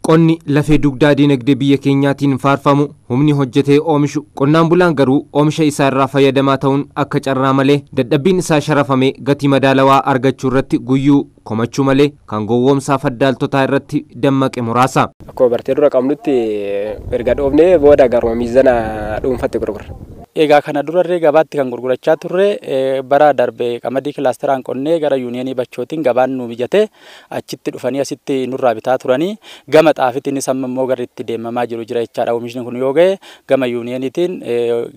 Qonni lafee dugdaa dinagdee biyya keenyaatiin faarfamu humni hojjetee oomishu qonnaan bulaan garuu oomisha isaa irraa fayyadamaa ta'uun akka carraa malee dadhabbiin isaa sharafamee gatii madaalawaa argachuu irratti guyyuu komachuu malee kan gowwoomsaa faddaaltotaa irratti dammaqe muraasa. Akkuma bartee dura qabnutti erga dhoofnee booda garuma miizana dhuunfatti gurgurra. Egaa kana durarree gabaatti kan gurgurachaa turre bara darbe qamadii kilaasteraan qonnee gara yuuniyeenii Bachootiin gabaan nu mijate achitti dhufanii asitti nurraa bitaa turanii gama xaafitiinis amma immoo gara itti deemamaa jiru jira jechaadha. Oomishni kun yoo ga'e gama yuuniyeeniitiin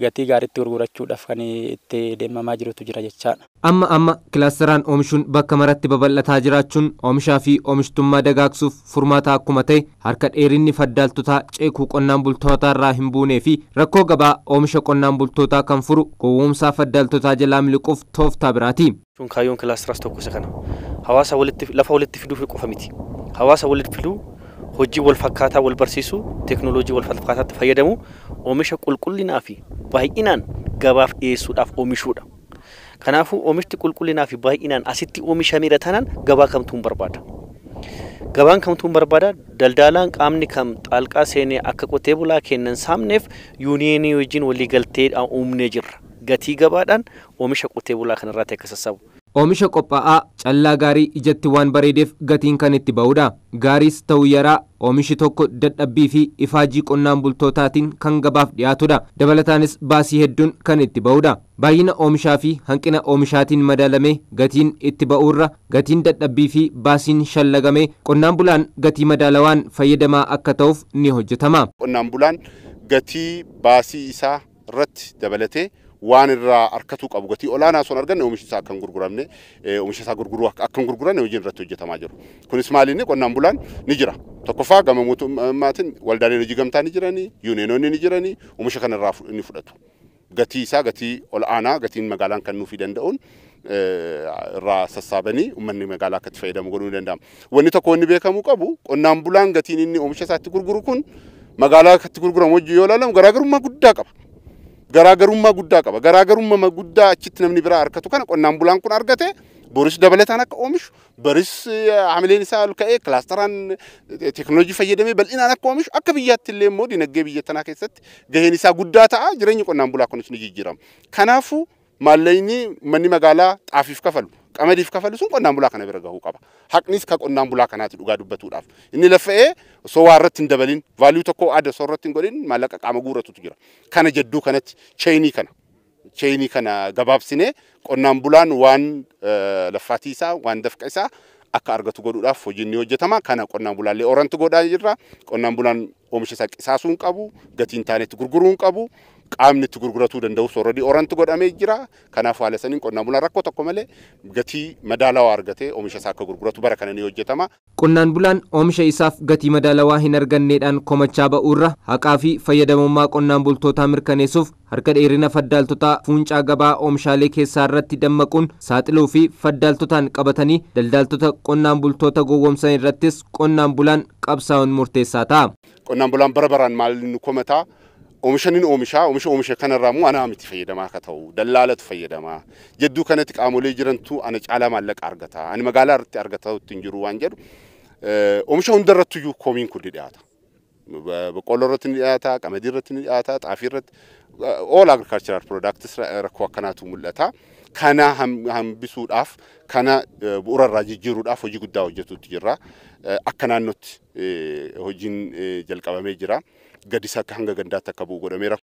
gatii gaariitti gurgurachuudhaaf kan itti deemamaa jirutu jira jechaadha. Amma kilaasteraan oomishuun bakka maratti babal'ataa jiraachuun oomishaa fi oomishtummaa dagaagsuuf furmaata akkuma ta'e harka dheerinni faddaaltotaa ceekuu qonnaan bultootaa irraa hin buunee fi rakkoo gabaa oomisha qonnaan bultootaa kan furu gowwoomsaa faddaaltotaa jalaa miliquuf tooftaa biraati. Kaayyoon kilaasteraas tokko isa kana. Hawaasa walitti lafa walitti fiduu qofa miti. Hawaasa walitti fiduu, hojii wal fakkaataa wal barsiisuu, teeknooloojii wal fakkaataatti fayyadamu, oomisha qulqullinaa fi baay'inaan gabaaf dhiyeessuudhaaf oomishuudha. Kanaafuu oomishti qulqullinaa fi baay'inaan asitti oomishameera taanaan gabaa kamtuun barbaada. Gabaan kamtuun barbaada daldaalaan qaamni kam xaalqaa seenee akka qotee bulaa kennan saamneef yuuniyeenii wajjin walii galtee uumnee jirra. Gatii gabaadhaan oomisha qotee bulaa kanarraatti akka sassaabu. Oomisha qophaa'aa callaa gaarii ijatti waan bareedeef gatiin kan itti ba'uudha. Gaariis ta'uu yaraa oomishi tokko dadhabbii fi ifaajii qonnaan bultootaatiin kan gabaaf dhiyaatudha. Dabalataanis baasii hedduun kan itti ba'uudha. Baay'ina oomishaa fi hanqina oomishaatiin madaalamee gatiin itti ba'uurra gatiin dadhabbii fi baasiin shallagamee qonnaan bulaan gatii madaalawaan fayyadamaa akka ta'uuf ni hojjetama. Qonnaan bulaan gatii baasii isaa irratti dabalatee waan irraa harkatuu qabu gatii olaanaa osoo hin arganne oomishi isaa akka hin gurguramne oomisha isaa gurguruu akka hin gurguranne hojiin irratti hojjetamaa jiru. Kunis maaliin qonnaan bulaan ni jira. Tokkoffaa gama mootummaatiin waldaaleen hojii gamtaa ni jiranii, yuuniyoononni ni jiranii, oomisha kana irraa ni fudhatu. Gatii isaa gatii olaanaa gatiin magaalaan kan nuufii danda'uun irraa sassaabanii uummanni magaalaa akka itti fayyadamu godhuu ni danda'ama. Wanni tokko wanni beekamuu qabu qonnaan bulaan gatiin inni oomisha isaatti gurguru kun magaalaa akkatti gurguramu wajjin yoo ilaalamu garaagarummaa guddaa qaba. Garaagarummaa guddaa qaba. Garaagarummaa guddaa achitti namni biraa argatu kana qonnaan bulaan kun argate boris dabalataan akka oomishu baris hamileen isaa ol ka'ee kilaasteraan teeknooloojii fayyadamee bal'inaan akka oomishu akka biyyaatti illee immoo dinagdee biyya tanaa keessatti gaheen isaa guddaa ta'a jireenyi qonnaan bulaa kunis ni jijjiirama. Kanaafuu maallaqni manni magaalaa xaafiif kafalu qamadiif kafalu sun qonnaan bulaa kana bira gahuu qaba. Haqnis ka qonnaan bulaa kanaati dhugaa dubbatuudhaaf. Inni lafa'ee osoo waa irratti hin dabalin vaaliyuu tokko adda osoo irratti hin godhin maallaqa qaama guuratutu jira. Kana jedduu kanatti cheenii kana gabaabsinee qonnaan bulaan waan laffaatii isaa waan dafqa isaa akka argatu godhuudhaaf hojiin ni hojjetama. Kana qonnaan bulaallee orantu godhaa jirra. Qonnaan bulaan oomisha isaa qisaasuu hin qabu, gatiin taanetti gurguruu hin qabu, qaamni itti gurguratuu danda'us already orantu godhamee jira. Kanaaf haala saniin qonnaan bulaan rakkoo tokko malee gatii madaalawaa argatee oomisha isaa akka gurguratu bara kana ni hojjetama. Qonnaan bulaan oomisha isaaf gatii madaalawaa hin arganneedhaan komachaa ba'uurra haqaa fi fayyadamummaa qonnaan bultootaa mirkaneessuuf harka dheerina faddaaltotaa fuuncaa gabaa oomishaalee keessaa irratti dammaquun saaxiluu fi faddaaltotaan qabatanii daldaaltota qonnaan bultoota gowwoomsan irrattis qonnaan bulaan qabsaa'uun murteessaa ta'a. Qonnaan bulaan bara baraan maal nu komataa oomisha ni oomishaa oomisha oomisha kanarraa immoo anaa miti fayyadamaa akka ta'u dallaalatu fayyadamaa jedduu kanatti qaamolee jirantu ana caalaa maallaqa argata ani magaalaa irratti argataa hin jiru waan jedhu oomisha hundarrattu iyyuu koomiin kun ni dhiyaata. Boqqolloo irratti ni dhiyaata, qamadii irratti ni dhiyaata, xaafii irratti all agricultural products rakkoo akkanaatu mul'ata. Kana hambisuudhaaf kana bu'uura irraa jijjiiruudhaaf hojii guddaa hojjetuutti jirra. Akka naannootti hojiin jalqabamee jira. Gadis akka hanga gandaatti akka bu'u godhameera.